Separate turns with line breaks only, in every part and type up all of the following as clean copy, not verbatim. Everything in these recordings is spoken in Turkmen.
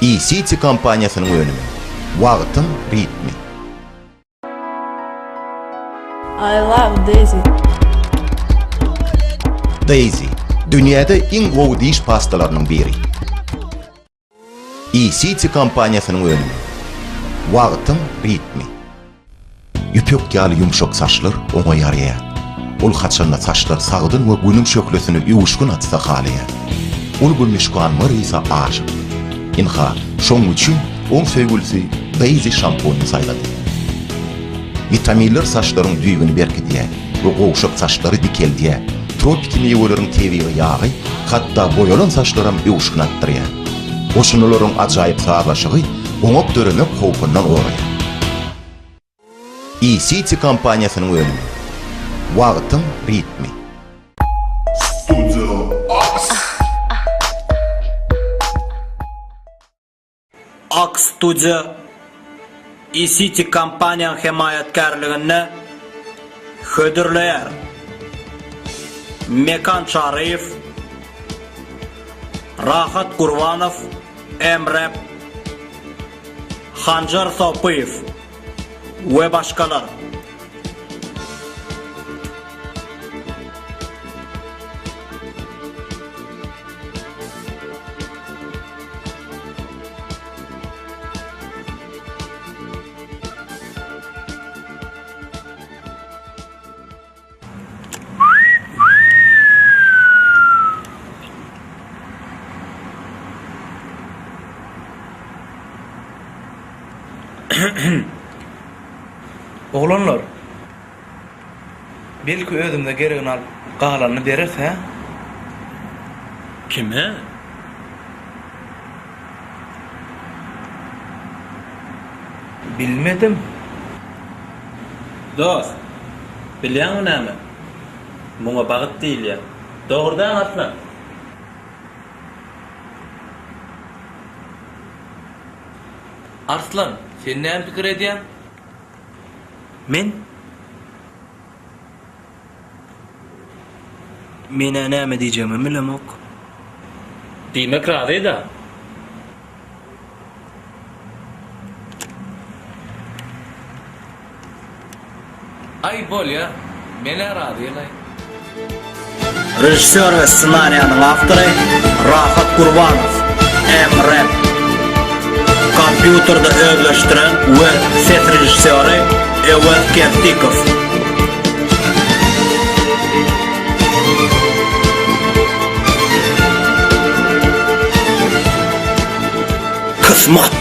E-City kompaniýasynyň önümi. Wagtyň ritmi.
I love Daisy.
Daisy, dünýäde iň gowy diş pastalarynyň biri. E-City kompaniýasynyň önümi. Wagtyň ritmi. Ýüpek ýaly ýumşak saçlar oňa ýaraýar. Ol haçanda saçlar sagdyn we günüň şöhlesine öwüşgin atsa halaýar. Ol bu müşkanwar ysa aşyk. Ynha, şoň üçin oň söýgülisi Daisy şampunyny saýlady. Witaminler saçlaryň düýbüni berkidýär we gowşak saçlary dikeldýär. Tropiki miweleriň tebigy ýagy hatda boýalan saçlaram öwüşgin atdyrýar. Goşundylaryň ajaýyp sazlaşygy goňak döremek howpundan goraýar. E-City kompaniýasynyň önümi. Wagtyň ritmi.
Studio Aks.
Ak Studio E-City kompaniýaň hemaýatkärliginde hödürleýär. Mekan Çaryýew, Rahat Gurbanow, M-Rap, Hanjar Sopyýew we başgalar.
Oglanlar, belki özümize geregini alyp, galanyny bereris, hä?
Kime?
Bilmedim.
Dost, bilýäňmi näme? Muňa bagt diýilýär. Dogry dämi, Arslan?
Arslan, sen näme pikir edýäň?
Men? Men-ä näme diýjegimem bilemok.
Diýmek razy-da.
Aý bolýa, men-ä razy-laý.
Režissýor we ssenariýanyň awtory Rahat Gurbanow, M-Rap. Kompýuterde özleşdiren we ses režissýory Öwez Kertikow. Kysmat.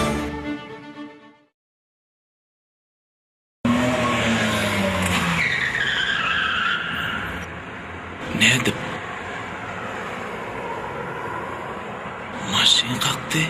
Nädip? Maşyn kakdy.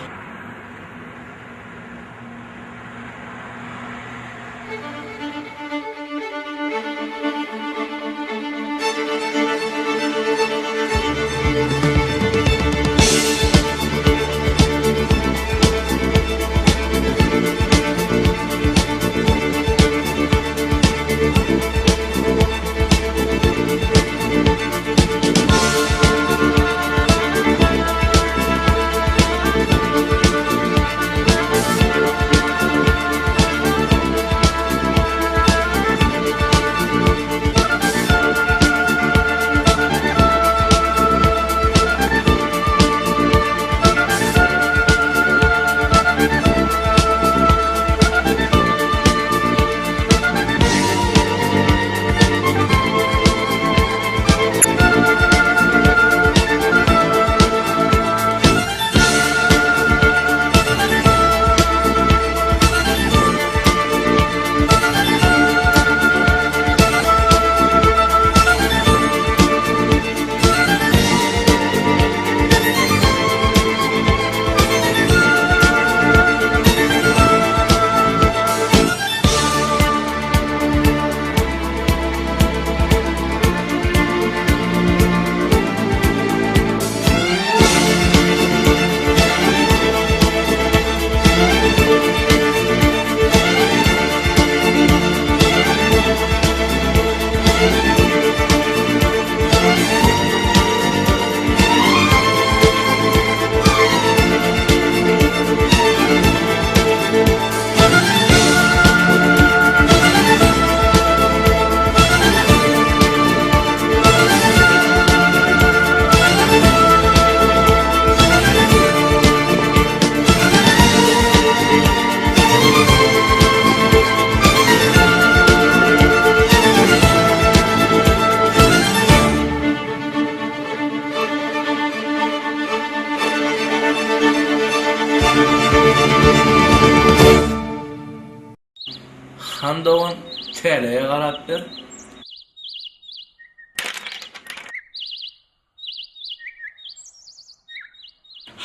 Han dogan, täleýe garap ber.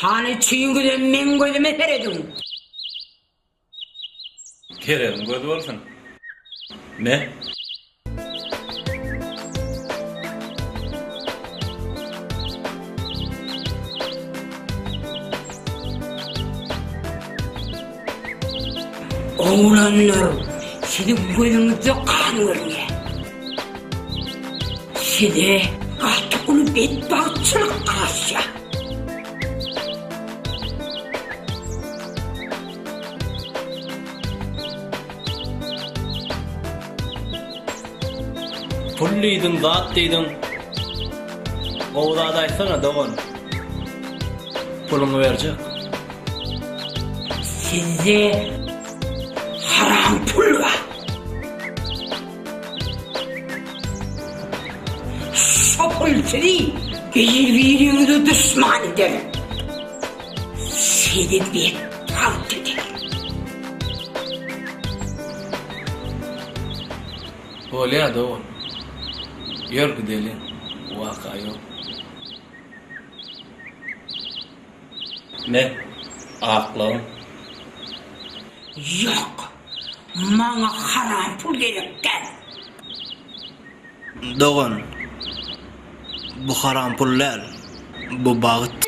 Hany çüýňüzem meň gözüme serediň.
Keregiň gözi bolsun. Me.
Oglanlar, siziň gözüňizde gan görünýär. Size gaty uly betbagtçylyk garaşýar.
Pul diýdiň, zat diýdiň. Gowy zat aýtsana, dogan. Puluňy berjek.
Sizde haram pul bar. Şo pul sizi bir-biriňize duşman eder. Sizi betbagt eder.
Bolýa dogan. Ýör gideliň. Waka ýok.
Me, aklaň.
Ýok. Maňa haram pul gerek däl.
Dogan, bu haram pul däl, bu bagt.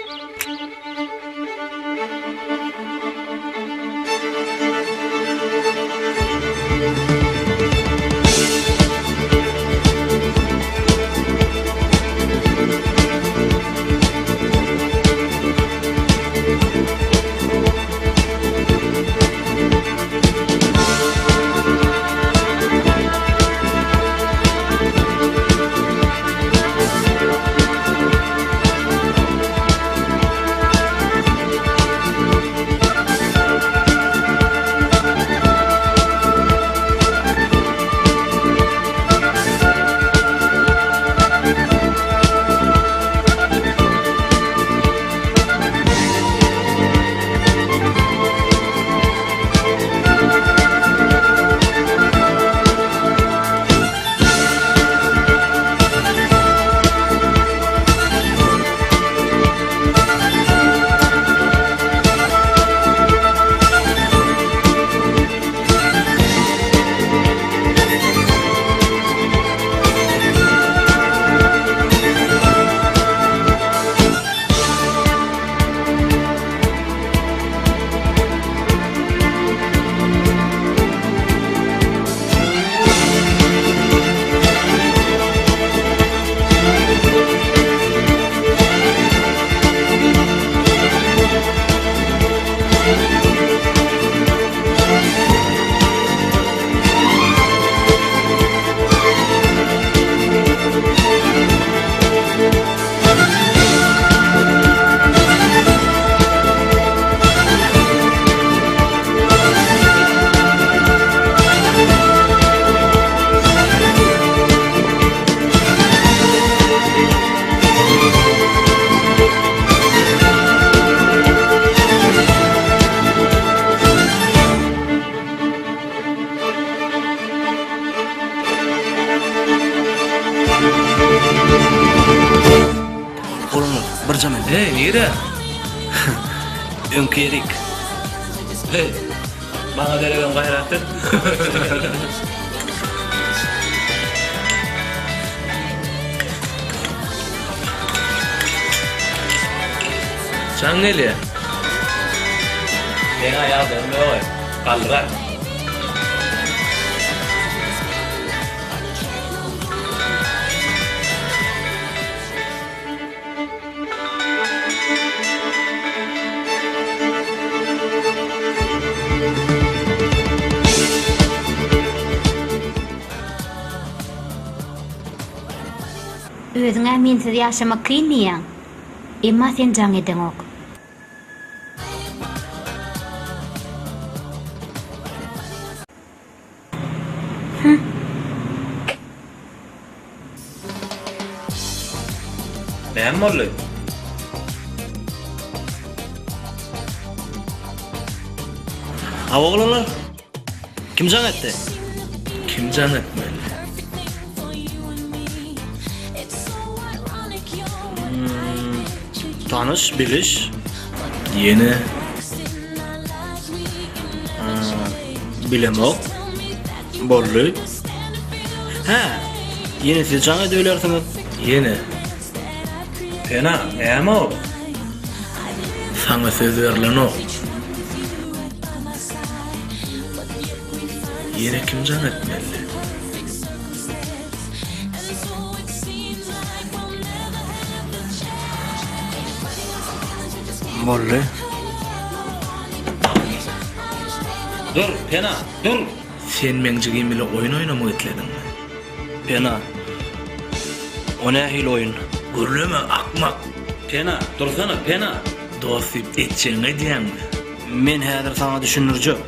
Oglanlar, bir jam indi.
Hey, nirä?
Öňki ýerik.
Hey,
Maňa deregem gaýrat et.
Jaň gelýär.
Meň aýagym ýok-aý. Galdyrar.
Özüň-ä mensiz ýaşamak kyn diýýäň. Emma sen jaň edeňok. Hä?
Näme boldy? Hawa oglanlar. Kim jaň etdi?
Kim jaň etmeli?
Tanyş, biliş.
Ýene?
Bilemok. Boldy. Hä, ýene siz jaň edibilersiňiz.
Ýene?
Pena, näme ol?
Saňa söz berlenok. Ýene kim jaň etmeli?
Boldy.
Dur, Pena, dur!
Sen meň jigim bile oýun oýnamak islediňmi?
Pena, o nähili oýun?
Gürleme, akmak!
Pena, dursana, Pena!
Dost diýip etjegiňi edýäňmi?
Men häzir saňa düşündirjek.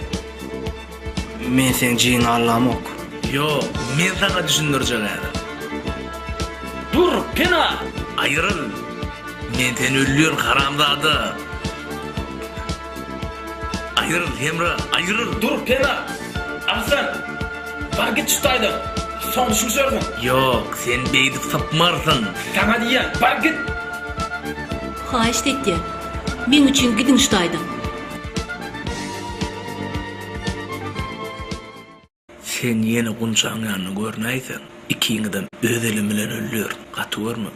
Men seň jigiňi allamok.
Ýok, men saňa düşündirjek häzir.
Dur, Pena!
Aýryl! Men seni öldürin, haramzada! Aýryl, Hemra, aýryl!
Dur, Pena! Arslan! Bar git şu taýdan! Soň düşünişersiň.
Ýok, sen beýdip sypmarsyň.
Saňa diýýän, bar git!
Haýyşt etýän, meň üçin gidiň şu taýdan.
Sen ýene Gunçaň ýanynda görünäýseň, ikiňizem öz elim bilen öldürin, gaty görme.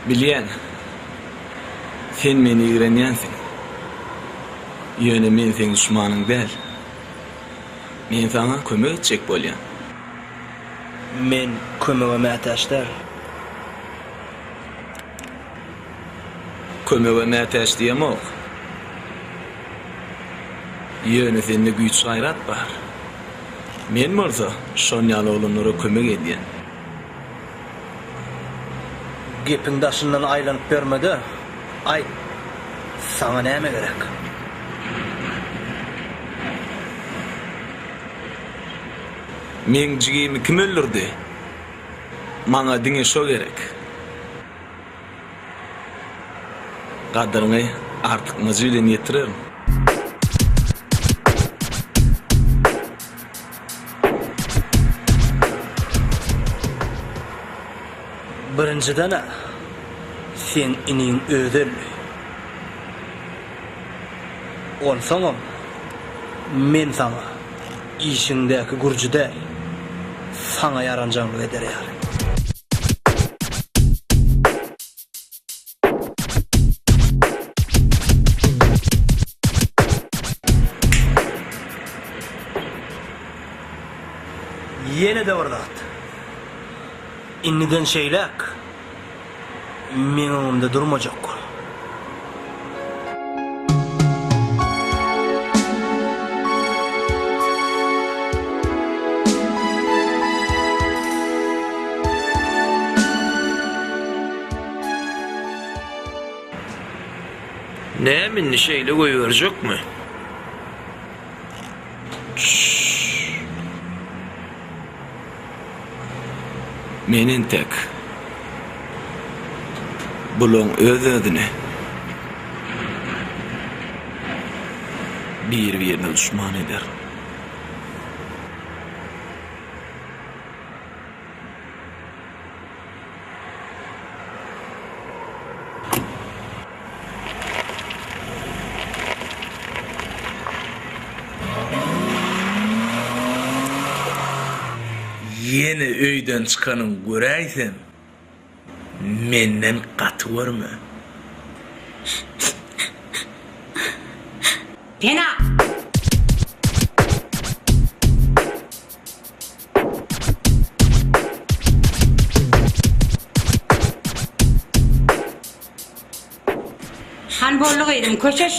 Bilýän, sen meni ýigrenýänsiň. Ýöne men seň duşmanyň däl. Men saňa kömek etjek bolýan.
Men kömege mätäç däl.
Kömege mätäç diýemok. Ýöne sende güýç-gaýrat bar. Men bolsa şon ýaly oglanlara kömek edýän.
Gepiň daşyndan aýlanyp ýörme-de, aýt, saňa näme gerek?
Meň jigimi kim öldürdi? Maňa diňe şo gerek. Gadyryňy artykmajy bilen ýetirerin.
Birinjiden-ä, seň iniň özi öldi. Onsoňam, men saňa işiňdäki gürji däl, saňa ýaranjaňlyk eder ýaly. Ýene-de bir zat. Indiden şeýläk meň öňümde durmajak bol.
Näme indi şeýle goýberjekmi? Çşş.
Men entek bulaň öz-özüni bir-birine duşman eder.
Ýene öýden çykanyň göräýsem, menden gaty görme.
Pena! Han boldy gyzym, köşeş,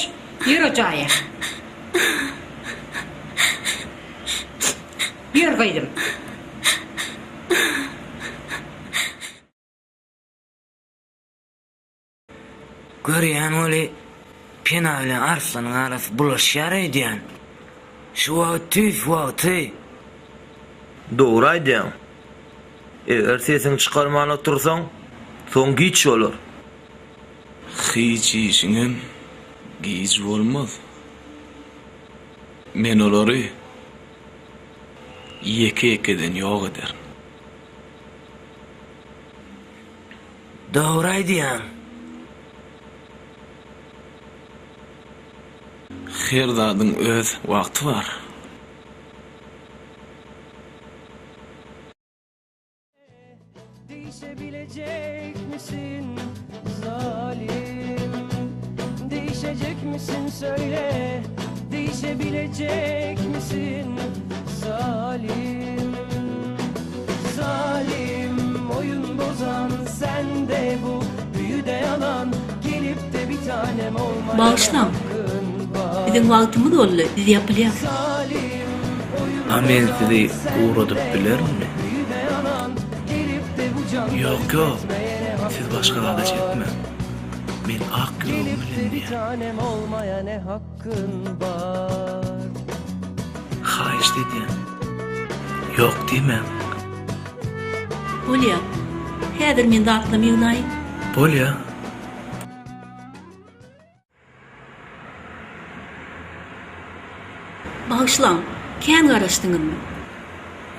ýör o jaýa. Ýör gyzym.
Görýän weli, Pena bilen Arslanyň arasy bulaşýar öýdýän. Şu wagt tüýs wagty.
Dogry aýdýaň. Eger sesiňi çykarman otursaň, soň giç bolar.
Hiç işiňem giç bolmaz. Men olary ýeke-ýekeden ýok ederin.
Dogry aýdýaň.
Her zadyň öz wagty bar.
Değişebilecek misin zalim Değişecek misin söyle Değişebilecek misin zalim Zalim oyun bozan sen de bu büyüde yalan Gelip de bir tanem olmaya
Bagyşlaň.
hakkın var
Biziň wagtymyz boldy, biz ýapylýas.
Zalim oyun
A men
bozan
sizi
sen de
ugradyp
bu
bilerinmi?
büyüde yalan Gelip de bu candan
Ýok, ýok.
hükmetmeye ne
Siz
hakkın
başga zada
var
çekmäň. Men ak ýüregim
Gelip
bilen
de bir
diýýän.
tanem olmaya ne hakkın var
Haýyşt edýän. Ýok diýmäň.
Bolýa. Häzir men zatlarymy ýygnaýyn.
Bolýa.
Bagyşlaň, kän garaşdyňyzmy?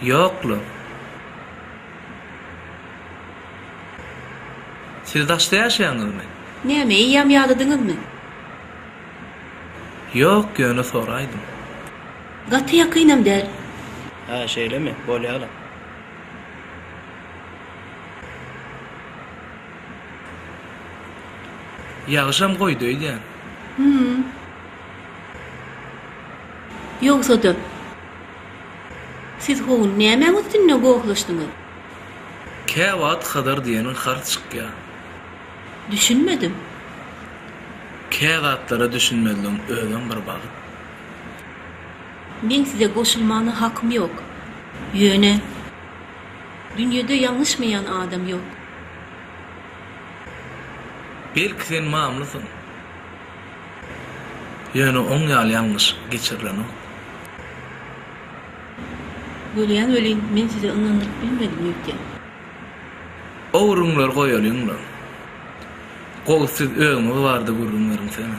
Ýok-la. Siz daşda ýaşaýaňyzmy?
Näme, eýýäm ýadadyňyzmy?
Ýok, ýöne soraýdym.
Gaty ýakynam däl.
Hä, şeýlemi? Bolýa-la.
Ýagyşam goýdy öýdýän.
Hüm. Ýogsa-da, siz ho gün nämäň üstünde gohlaşdyňyz?
Käwagt Hazar diýeniň hars çykýar.
Düşünmedim.
Kä zatlara düşünmezligiň özem bir bagt.
Meň size goşulmana hakym ýok. Ýöne, dünýede ýalňyşmaýan adam ýok.
Belki sen mamlasyň. Ýöne oň ýaly ýalňyş geçirilenok.
Görýän welin, men size ynandyryp bilmedim öýdýän.
O gürrüňleri goýalyň-la. Gowusy siz özüňiz barada gürrüň beriňsene.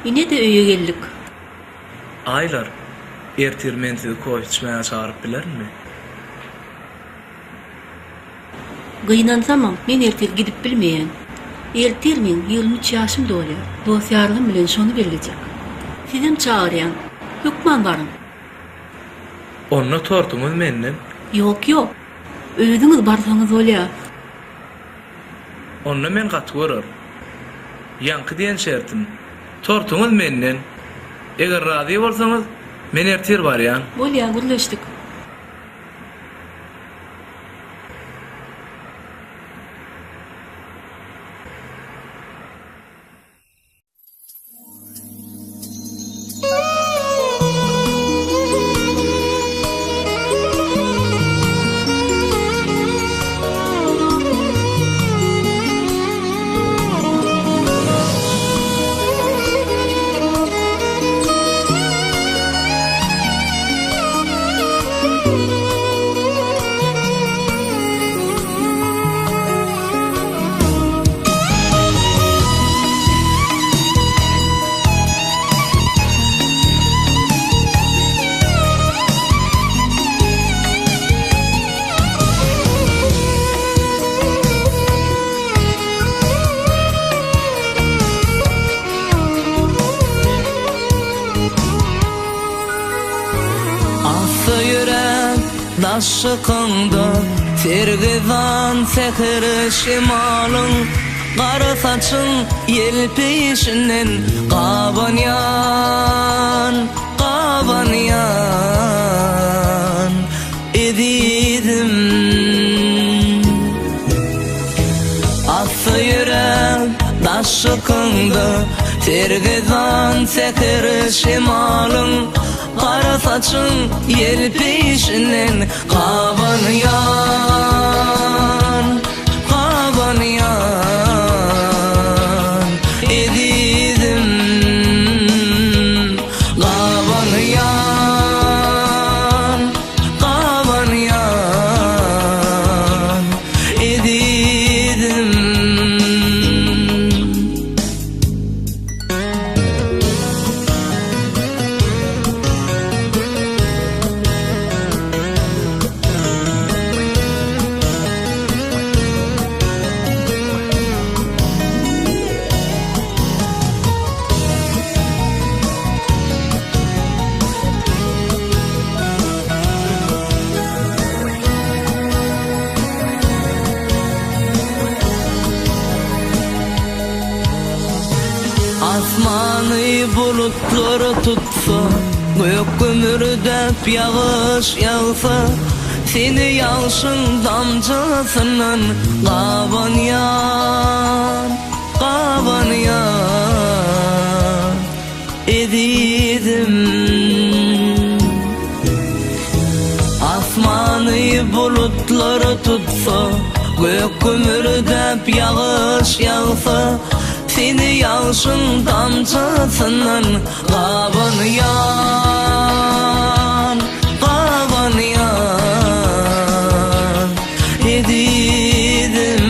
Ine-de öýe geldik.
Aýlar, ertir men sizi kofe içmäge çagyryp bilerinmi?
Gynansamam, men ertir gidip bilmeýän. Ertir meň 23 ýaşym dolýar. Dost-ýarlarym bilen şony bellejek. Sizem çagyrýan. Hökman baryň.
Onda tortuňyz menden.
Ýok, ýok. Özüňiz barsaňyz bolýar.
Onda men gaty görerin. Ýaňky diýen şertim, tortuňyz menden. Eger razy bolsaňyz, men ertir barýan.
Bolýar, gürleşdik.
daş çykaňda Sergezdan säher şemalyň Gara saçyň ýelpeýşinden Gabanýan, gabanýan Ezizim. Assa ýöräp daş çykaňda Sergezdan säher şemalyň Gara saçyň ýelpeýşinden Gabanýan, gabanýan Ezizim, gabanýan, gabanýan Ezizim. Asmany bulutlar tutsa, Gök gümmürdäp ýagyş ýagsa, Seni ýagşyň damjasyndan Gabanýan, gabanýan, Ezizim. Asmany bulutlar tutsa, Gök gümmürdäp ýagyş ýagsa, Seni ýagşyň damjasyndan gabanýan, gabanýan, Ezizim,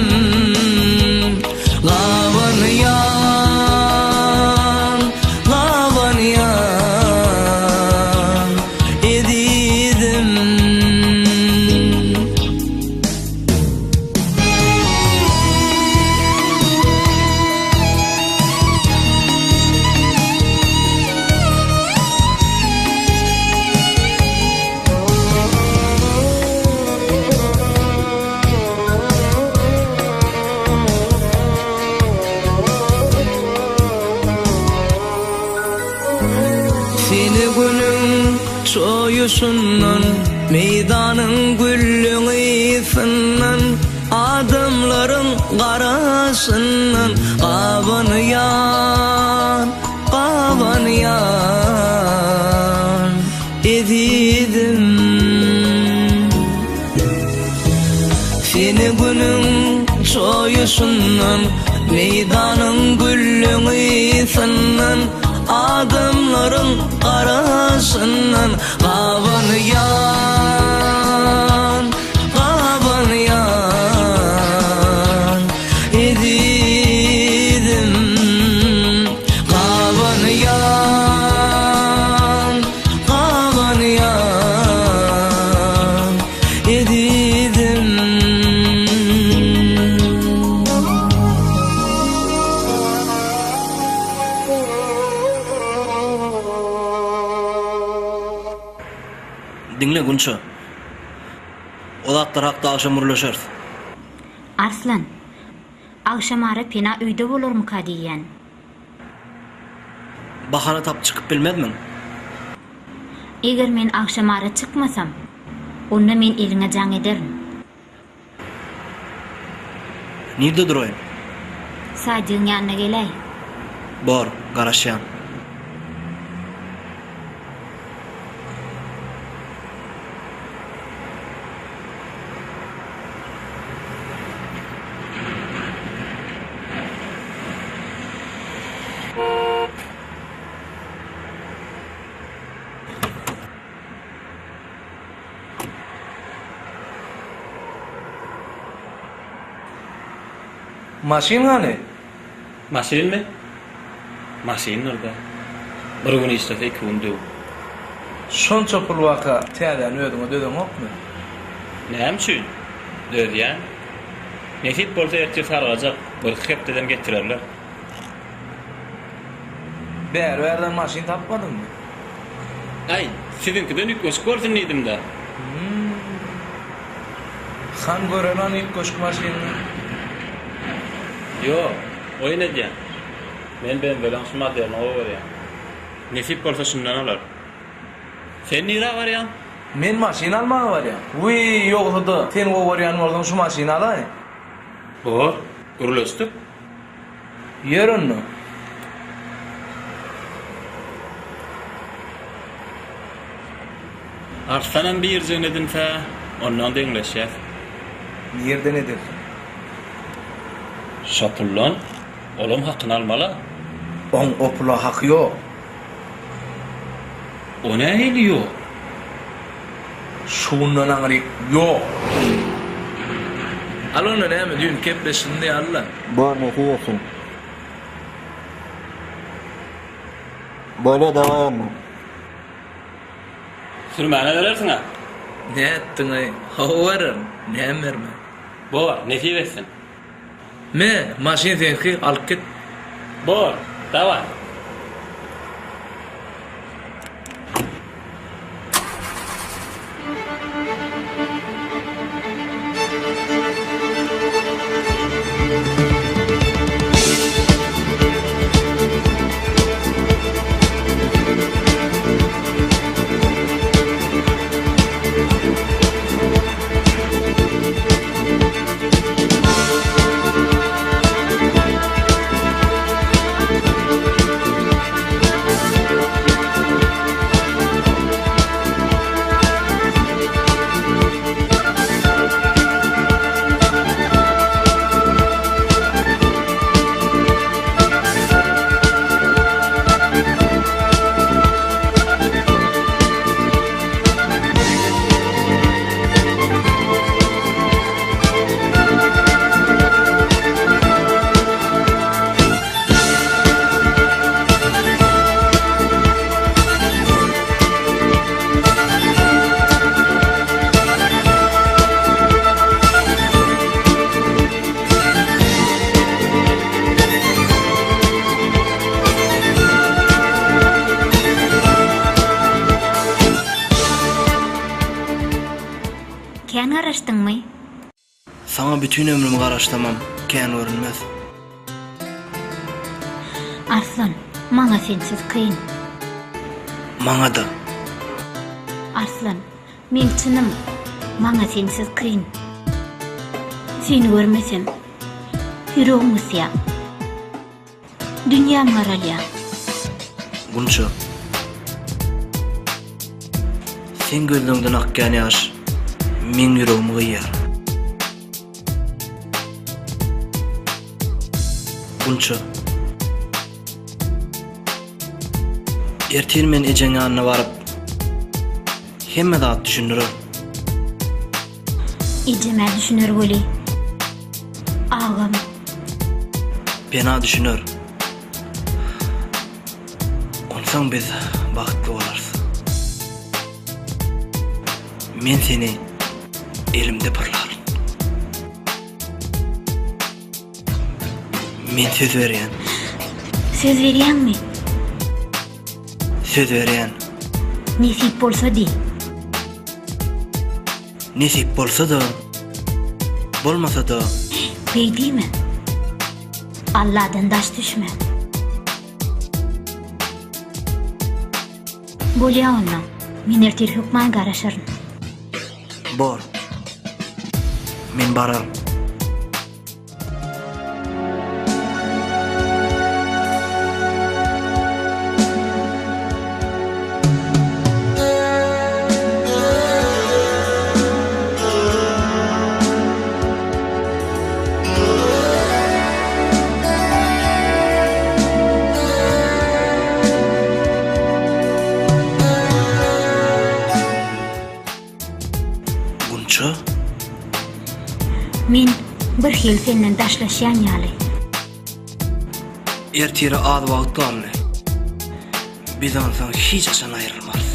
gabanýan, gabanýan, Ezizim. Seni günüň çoýuşyndan, Meýdanyň güllüň ysyndan, Adamlaryň garaşyndan Gabanýan, gabanýan, Ezizim. Seni günüň çoýuşyndan, Meýdanyň güllüň ysyndan, Adamlaryň garaşyndan Gabanýan, gabanýan, Ezizim, gabanýan, gabanýan, Ezizim.
Diňle, Gunça. O zatlar hakda agşam gürleşeris.
Arslan, agşamara Pena öýde bolarmyka diýýän.
Bahana tapyp çykyp bilmezmiň?
Eger men agşamara çykmasam, onda men eliňe jaň ederin.
Nirde duraýyn?
Sadigiň ýanyna geläý.
Bor, garaşýan.
Maşyn hany?
Maşynmy? Maşyn nirde? Bir gün işlese iki gün döw.
Şonça pul barka täzäni özüňe dözeňokmy?
Näme üçin? Dözýän. Nesip bolsa ertir sargajak, birki hepdeden getirerler.
Bäri-bärden maşyn tapmadyňmy?
Aý, siziňkiden üýtgeşik bolsun diýdim-dä.
Hum. Han göreli ony üýtgeşik maşynyny.
Ýok, oýun edýän. Men BMW-leň şu modelini gowy görýän. Nesip bolsa şundan alar. Sen nirä barýaň?
Men maşyn almaga barýan. Wiý, ýogsa-da, sen gowy görýän bolsaň şu maşyny alaý.
Bor, gürleşdik.
Ýör onda.
Arslanam birjigini edinse, ondan deňleşýäs.
Nirden edersiň?
Şo puldan. Olam hakyny almal-a.
Oň o pula haky ýok.
O nähili ýok?
Şundan aňryk ýok. Al onda näme düýn kepleşindi ýaly-la.
Bor nesip etsin. Bolýa dawaý onda.
Sürmäne berersiň-ä?
Nätdiň-aý? Hawa bererin. Näme bermän.
Bor, nesip etsin.
Me, maşyn seňki, alyp git.
Bor, dawaý.
Kän garaşdyňmy?
Saňa bütin ömrüm garaşsamam kän görünmez.
Arslan, maňa sensiz kyn.
Maňa-da.
Arslan, meň çynym, maňa sensiz kyn. Seni görmesem, ýüregim gysýar. Dünýäm garalýar.
Gunça. Seň gözleňden akýan ýaş meň ýüregimi gyýýar. Gunça. Ertir men ejeň ýanyna baryp, hemme zady düşündirerin.
Ejem-ä düşüner weli, agam.
Pena düşüner. Onsoň biz bagtly bolarys. Men seni elimde pyrlaryn. Men söz berýän.
Söz berýäňmi?
Söz berýän.
Nesip bolsa diý.
Nesip bolsa-da, bolmasa-da.
Beý diýme. Alladan daş düşme. Bolýa onda. Men ertir hökman garaşaryn.
Bor. Men bararyn. Gunça?
Men birhili senden daşlaşýan ýaly.
Ertire az wagt galdy. Biz onsoň hiç haçan aýrylmarys.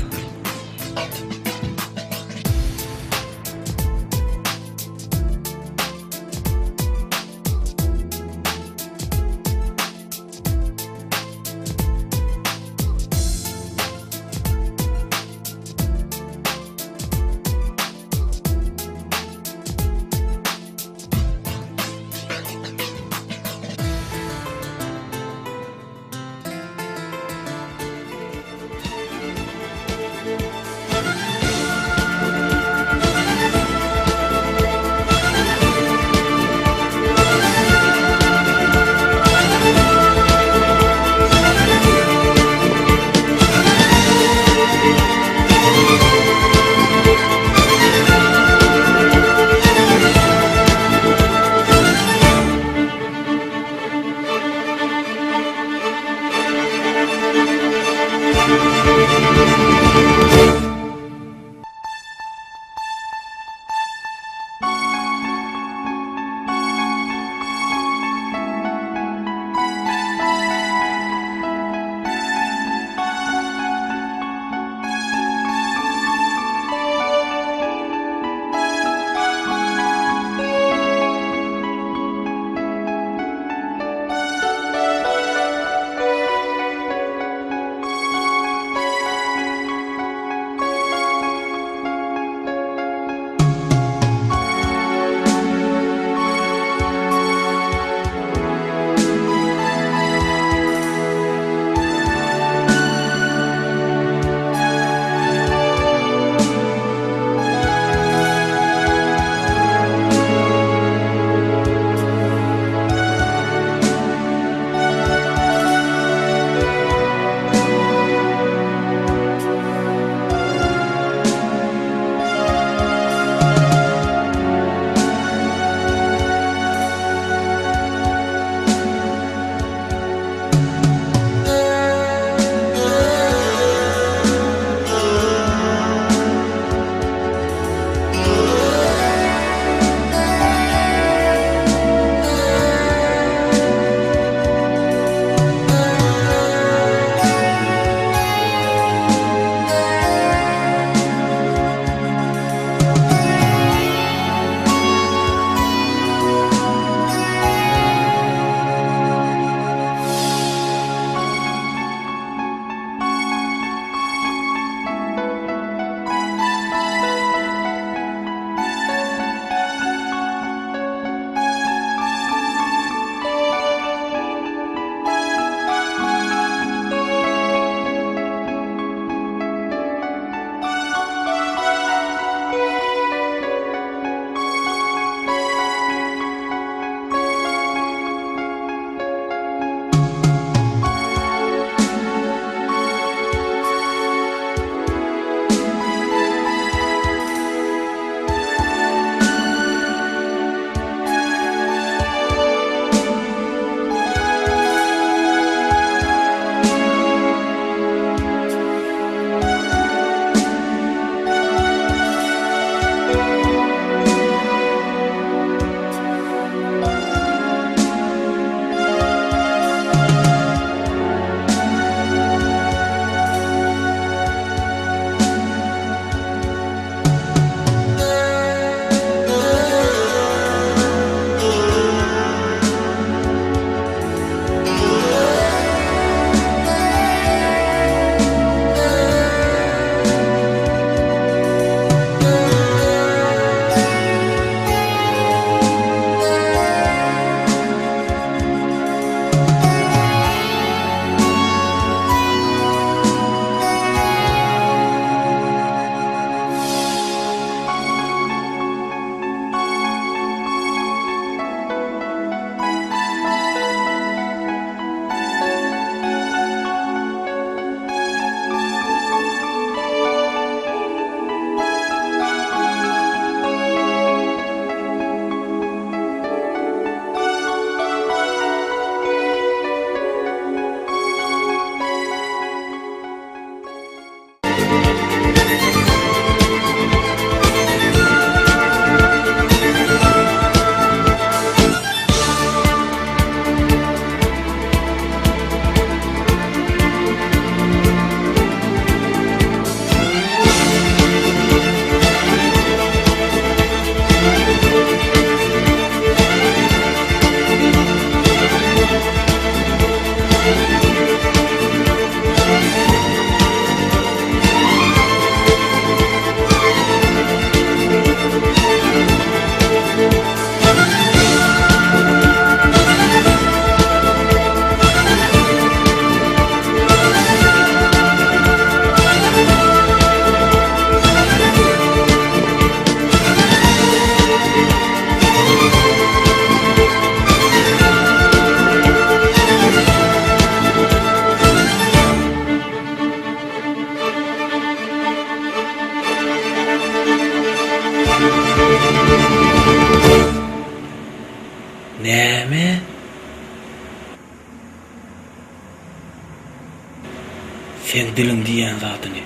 Seň diliň diýýän zadyny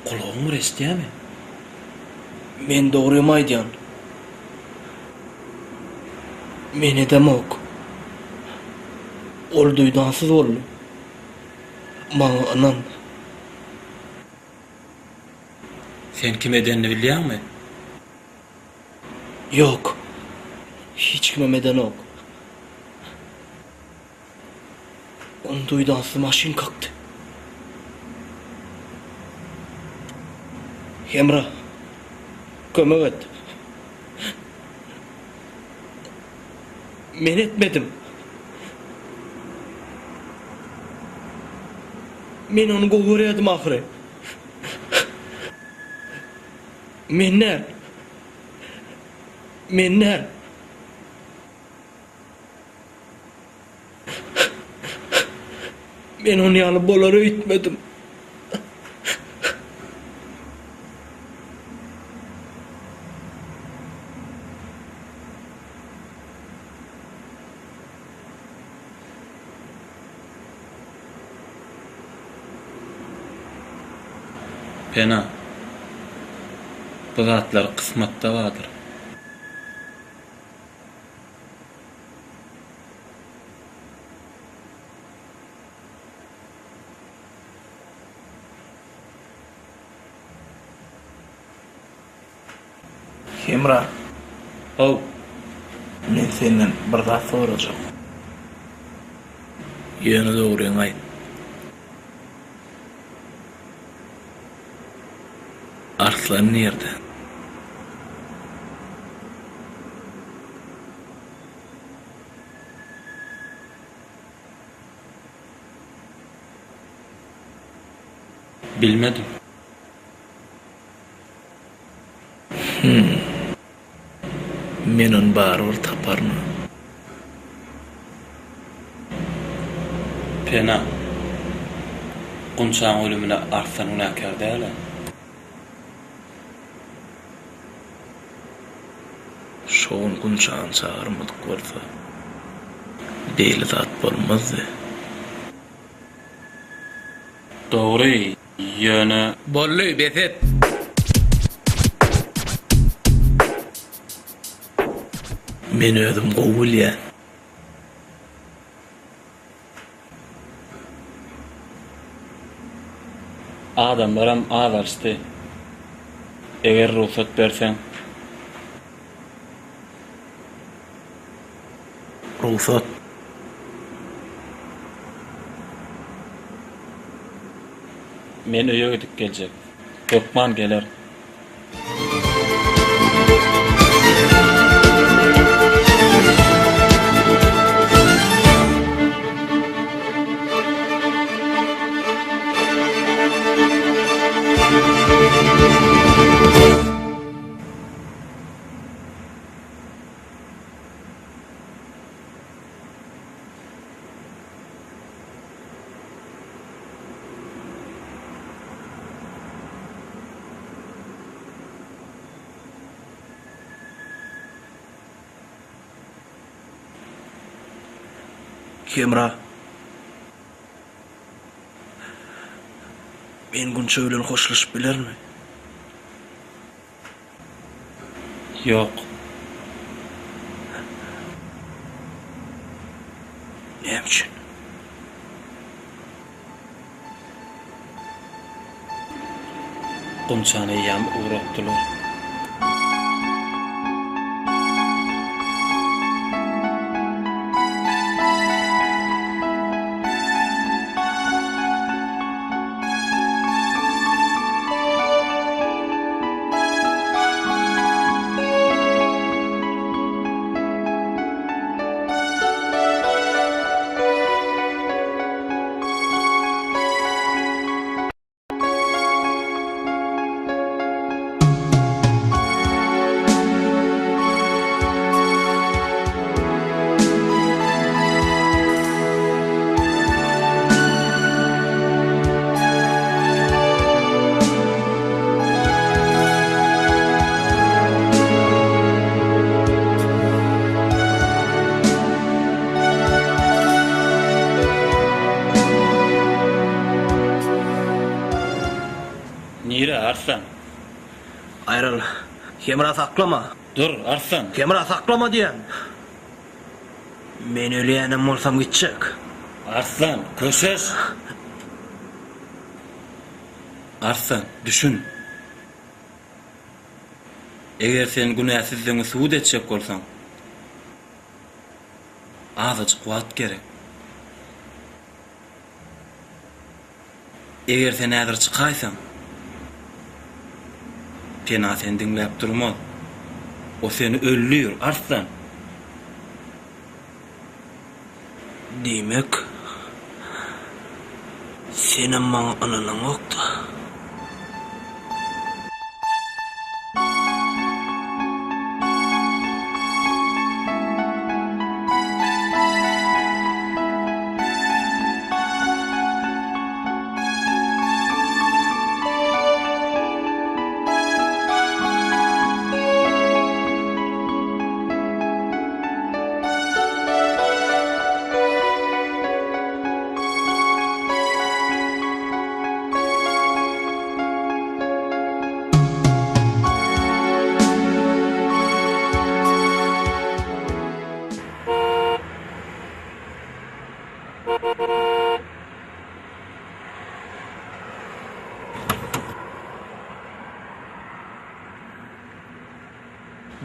gulagyň bir eşidýämi?
Men dogrymy aýdýan. Men edemok. Ol duýdansyz boldy. Maňa ynan.
Sen kim edenini bilýäňmi?
Ýok. Hiç kimem edenok. Ony duýdansyz maşyn kakdy. Hemra, kömek et. Men etmedim. Men ony gowy görýärdim ahyry. Men däl. Men däl. Men ony ýaly bolar öýtmedim.
Pena, bu zatlar kysmatda bardyr.
Hemra.
How.
Men senden bir zat sorajak. Ýöne dogryňy aýt. Arslan nirde?
Bilmedim.
Hum. Men ony barybir taparyn.
Pena. Gunçaň ölümine Arslan günäkär däl-ä.
Şo gün Gunçany çagyrmadyk bolsa, beýle zat bolmazdy.
Dogry, ýöne.
Boldy, bes et! Men özüm gowy bilýän.
Adamlaram azalyşdy. Eger rugsat berseň.
Rugsat.
Men öýe gidip geljek. Hökman gelerin.
Hemra. Men Gunça bilen hoşlaşyp bilermi?
Ýok.
Näme üçin?
Gunçany eýýäm ugratdylar. Arslan.
Aýryl. Hemra saklama.
Dur, Arslan.
Hemra saklama diýýän. Men ölýänem bolsam gitjek.
Arslan, köşeş! Arslan, düşün. Eger sen günäsizdigiňi subut etjek bolsaň, azajyk wagt gerek. Eger sen häzir çykaýsaň, Pena seni diňläp durmaz. O seni öldür, Arslan!
Diýmek, senem maňa ynanaňok-da?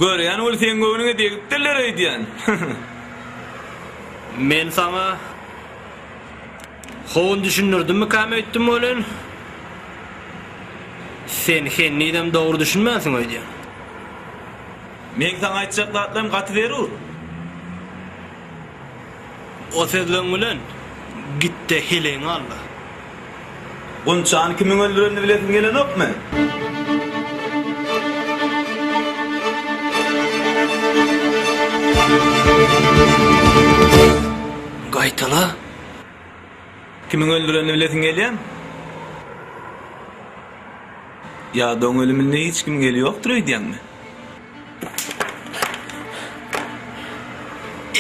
Görýän weli seň göwnüňe degipdirler öýdýän.
Men saňa howun düşündirdimmikam öýtdüm welin, sen henizem dogry düşünmänsiň öýdýän.
Meň saňa aýtjak zatlarym gaty zerur.
O sözleň bilen git-de heleýiňi al-da.
Gunçany kimiň öldürenini bilesiň gelenokmy?
Gaýtala.
Kimiň öldürenini bilesiň gelýämi? Ýa-da oň ölüminde hiç kimiň eli ýokdur öýdýäňmi?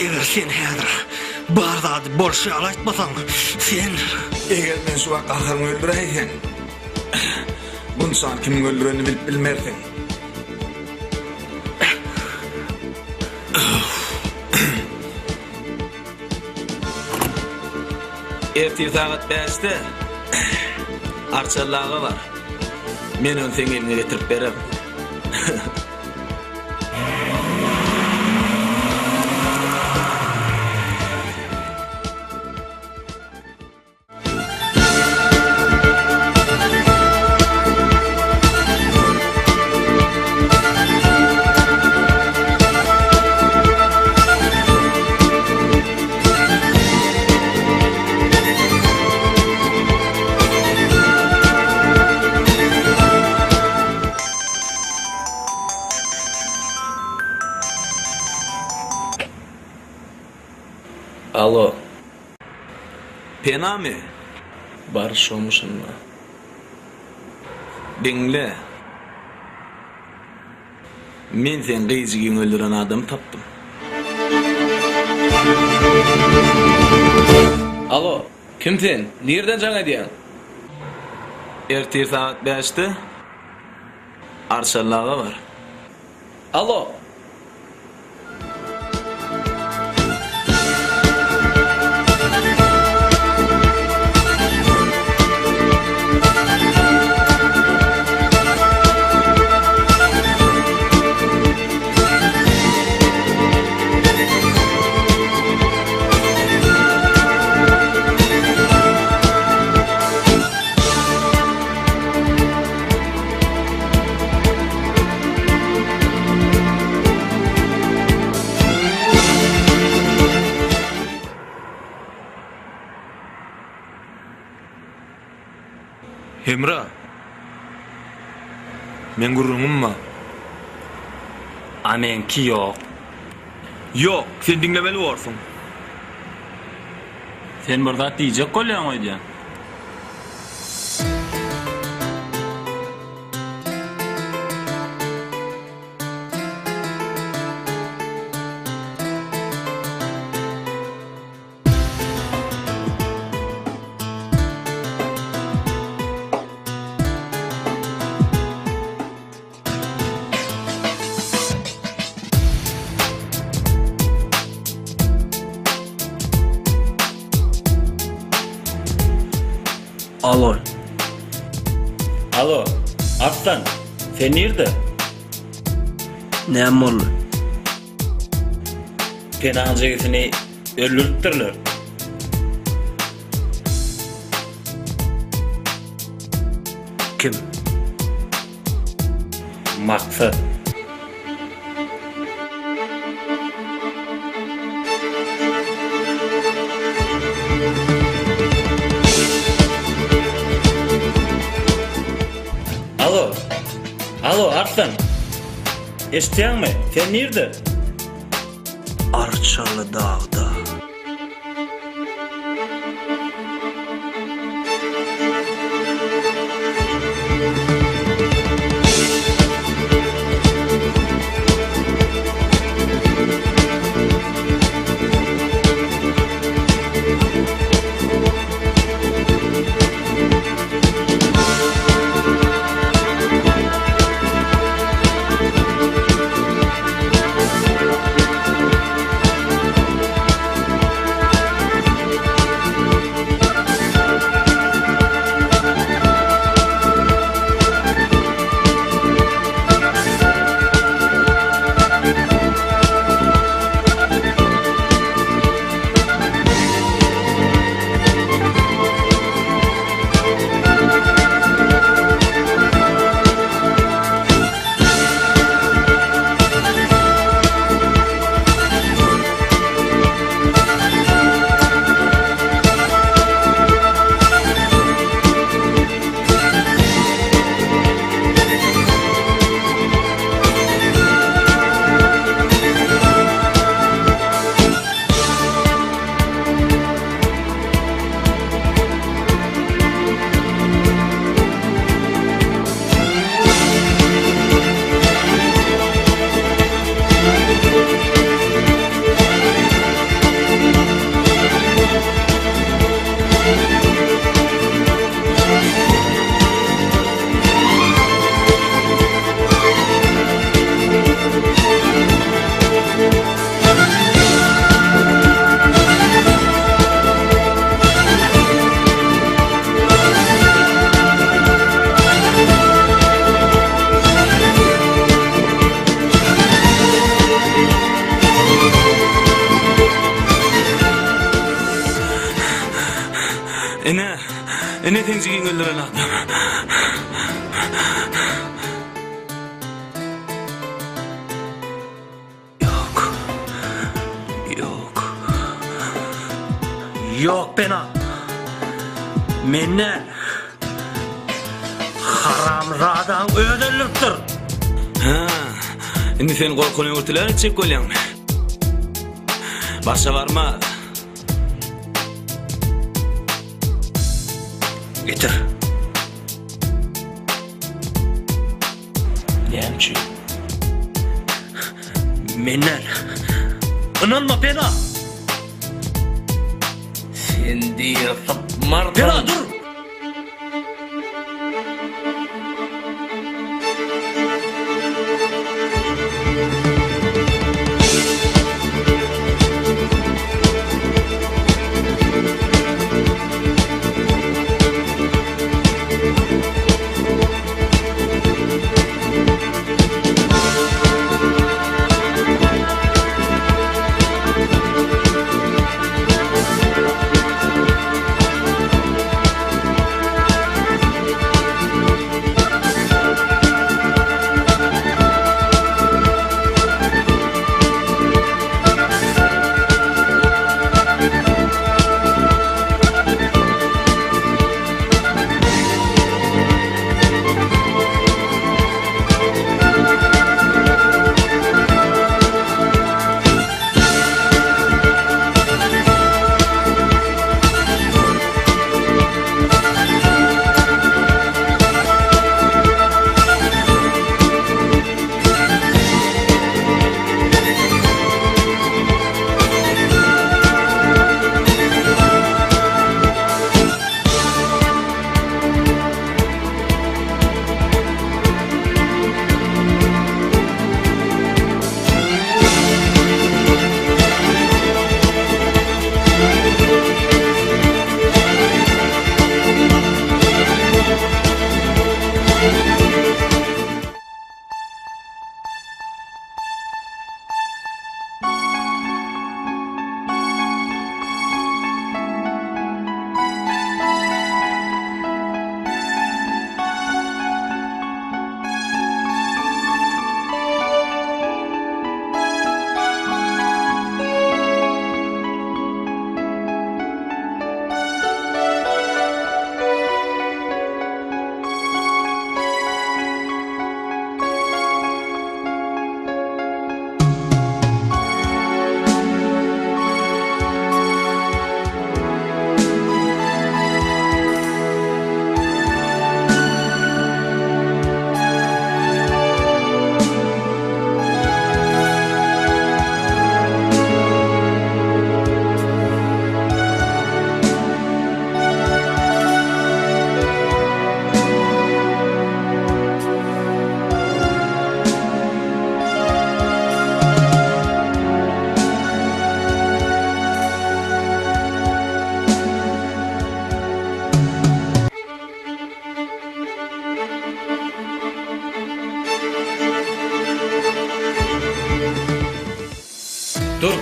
Eger sen häzir bar zady bolşy ýaly aýtmasaň, sen.
Eger men şu wagt gaharyňy öldüräýseň, Gunçany kimiň öldürenini bilip bilmersiň. Ertir sagat bäşde Arçallaga bar. Men ony seň eliňe getirip bererin. Alo. Penamy? Bar şomy şunda. Diňle. Men seň gyzjygyňy öldüren adamy tapdym. Alo, kim sen? Nirden jaň edýäň? Ertir sagat bäşde Arçallaga bar. Alo!
Hemra. Meň gürrüňim bar.
A meňki ýok.
Ýok, sen diňlemeli borsuň.
Sen bir zat diýjek bolýaň öýdýän.
Alo.
Alo, Arslan, sen nirde?
Näme boldy?
Penaň jigisini öldüripdirler.
Kim?
Maksat. Alo. Alo, Arslan. Eşitýäňmi? Sen nirde?
Arçaly dagda. Ine, ine seň jigiňi öldüren adam. Ýok. Ýok. Ýok Pena. Men däl. Haramzadaň özi öldüripdir. Hä, indi sen gorkuny öwürtiler etjek bolýaňmy? Başa barmaz. Getir. Näme üçin? Menden. Ynanma Pena!
Sen diri sypmarsyň.
Pena dur!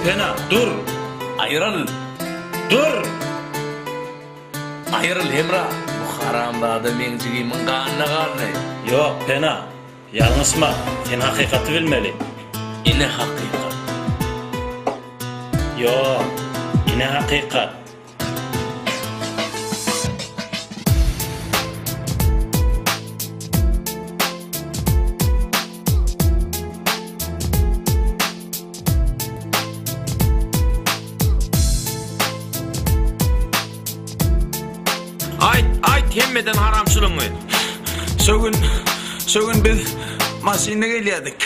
Pena, dur!
Aýryl!
Dur!
Aýryl, Hemra! Bu haramzada meň jigimiň ganyna galdy.
Ýok, Pena, ýalňyşma, sen hakykaty bilmeli.
Ine hakykat.
Ýok, ine hakykat.
Aýt, aýt hemmeden haramçylygyňy. Şo gün, şo gün biz maşynda gelýärdik.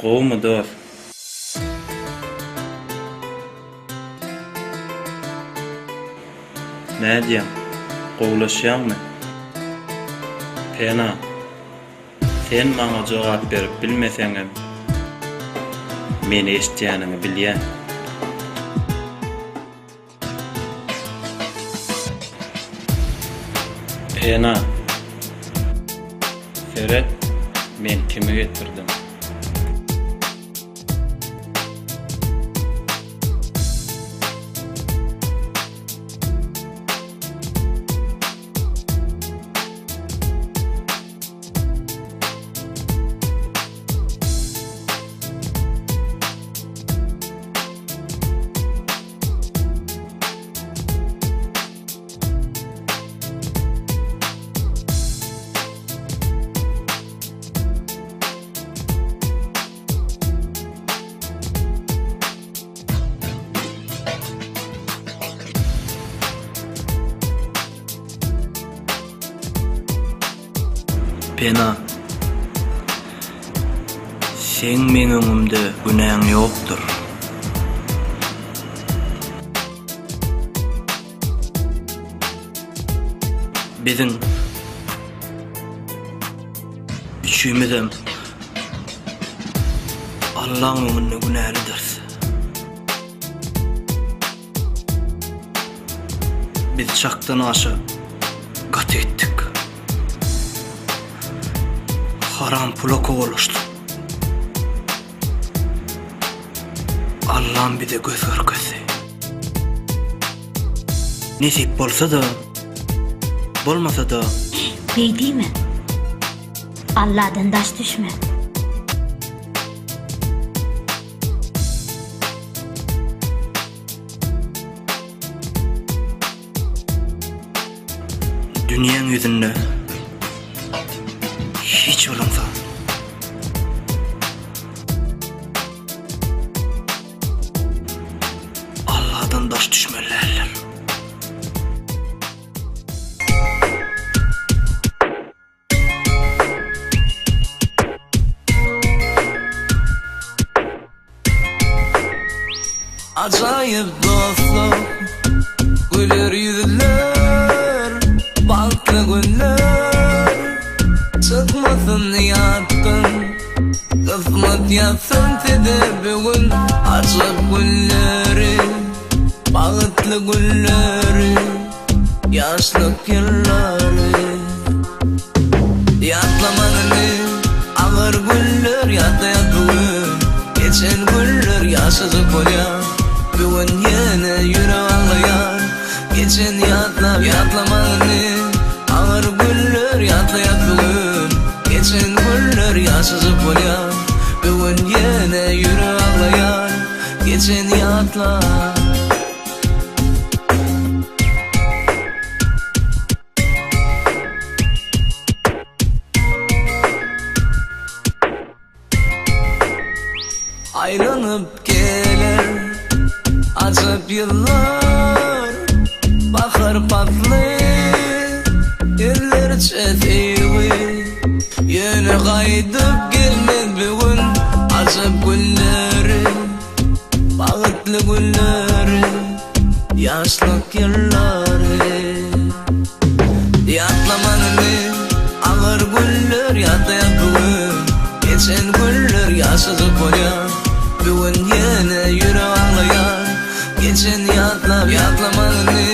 Gowumy dost? Nädýäň? Gowulaşýaňmy? Pena, sen maňa jogap berip bilmeseňem, meni eşidýäniňi bilýän. Pena, seret, men kimi getirdim.
Pena, seň meň öňümde günäň ýokdur. Biziň üçimizem Allaň öňünde günälidiris. Biz çakdan aşa gaty gitdik. Haram pula kowalaşdyk. Allam bize göz görkezdi. Nesip bolsa-da, bolmasa-da.
Beý diýme. Alladan daş düşme.
Dünýäň ýüzünde hiç bir ynsan. Allahdan daş düşmeli däldir.
Ajaýyp dostluk, güler ýüzler, bagtly günler Çykmasyn ýatdan, kysmat ýazsyn size bu gün Ajap günleri, bagtly günleri Ýaşlyk ýyllary Ýatlaman indi agyr günler Ýatlaýas bu gün Geçen günler ýaşajak bolýan Bu gün ýene ýürek aglaýar Geçen ýatlap ýatlaman indi agyr günler Ýatlaýas bu gün Geçen günler ýaşajak bolýan Bu gün ýene ýürek aglaýar Geçen ýatlap. Aýlanyp geler ajap ýyllar, Bahar pasly, ýüzlerçe söýgi. Ýöne gaýdyp gelmez bu gün ajap günleri. Bagtly günleri, ýaşlyk ýyllary Ýatlaman indi agyr günler ýatlaýan bu gün Geçen günler ýaşajak bolýan Bu gün ýene ýürek aglaýar Geçen ýatlap ýatlaman indi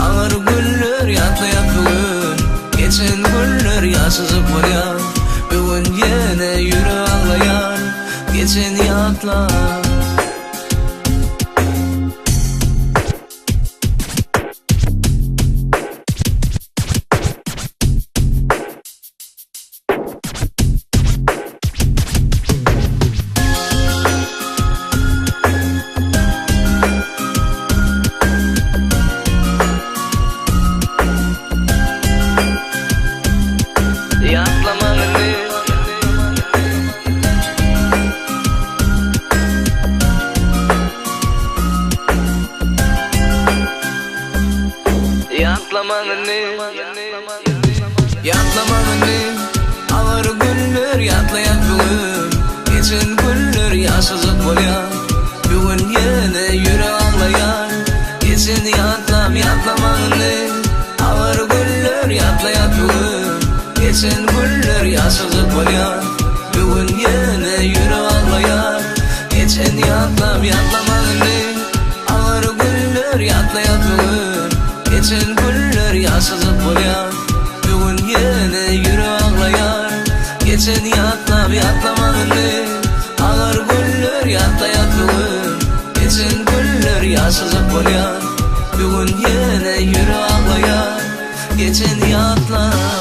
agyr günler ýatlaýan bu gün Geçen günler ýaşajak bolýan Bu gün ýene ýürek aglaýar Geçen ýatlap. Ýatlamaň indi. Ýatlamaň indi. Ýatlamaň indi. Agyr günler ýatlaýas bu gün. Geçen günler ýaşajak bolýan. Bu gün ýene ýürek aglaýar. Geçen ýatlap ýatlamaň indi. Agyr günler ýatlaýas bu gün. Geçen günler ýaşajak bolýan Bu gün ýene ýürek aglaýar Geçen ýatlap ýatlaman indi Agyr günler ýatlaýas bu gün Geçen günler ýaşajak bolýan Bu gün ýene ýürek aglaýar Geçen ýatlap ýatlaman indi Agyr günler ýatlaýas bu gün Geçen günler ýaşajak bolýan Bu gün ýene ýürek aglaýar Geçen ýatlap.